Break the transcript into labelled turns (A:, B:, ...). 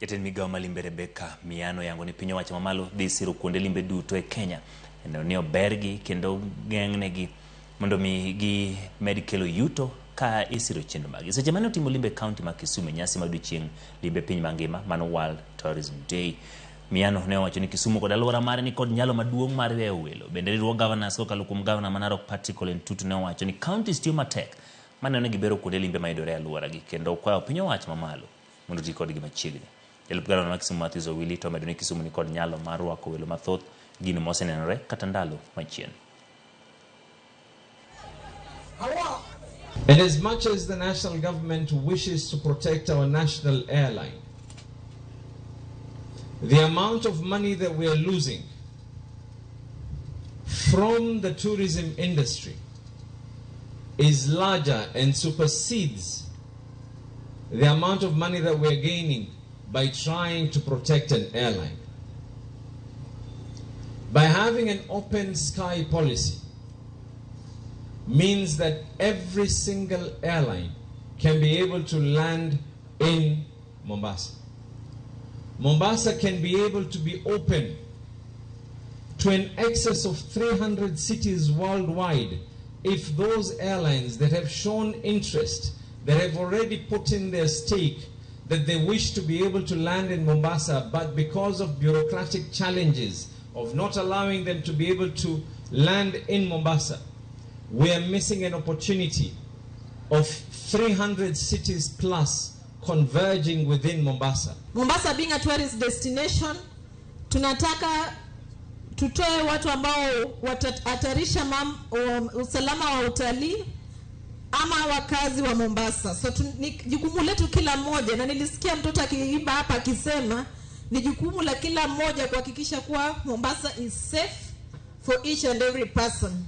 A: Jatend migao ma limbe Rebecca Miano yango ni piny owacho mamalo dhi siro kuonde limbe duto e Kenya neno ni obergi kendo geng'negi mondo mi gimed kelo yuto ka isiro chenro magi. Seche mane otimo limbe e kaunti ma Kisumu e nyasi mar odiochieng' limbe piny mangima mano World Tourism Day. Miano ne owacho ni Kisumu kod alwora mare ni kod nyalo maduong' mar ywayo welo. Bende riwruog governors kokalo kuom gavana ma Narok Patrick Ole Ntutu ne owacho ni counties tiyo matek maneno ni gibero kuonde limbe mayudore e alworagi kendo okwayo piny owacho mamalo mondo oti kodgi machiegni. Jalup gavana ma Kisumu Matthews Owili to omedo ni Kisumu ni kod nyalo mar rwako welo mathoth, gino mosenenore kata ndalo machien.
B: And as much as the national government wishes to protect our national airline, the amount of money that we are losing from the tourism industry is larger and supersedes the amount of money that we are gaining by trying to protect an airline. By having an open sky policy means that every single airline can be able to land in Mombasa. Mombasa can be able to be open to an excess of 300 cities worldwide if those airlines that have shown interest, that have already put in their stake, that they wish to be able to land in Mombasa, but because of bureaucratic challenges of not allowing them to be able to land in Mombasa, we are missing an opportunity of 300 cities plus converging within Mombasa.
C: Mombasa being a tourist destination, tunataka tutoe watu ambao watahatarisha usalama wa utalii ama wakazi wa Mombasa. So ni jukumu letu kila mmoja, na nilisikia mtoto akiimba hapa akisema ni jukumu la kila mmoja kuhakikisha kuwa Mombasa is safe for each and every person.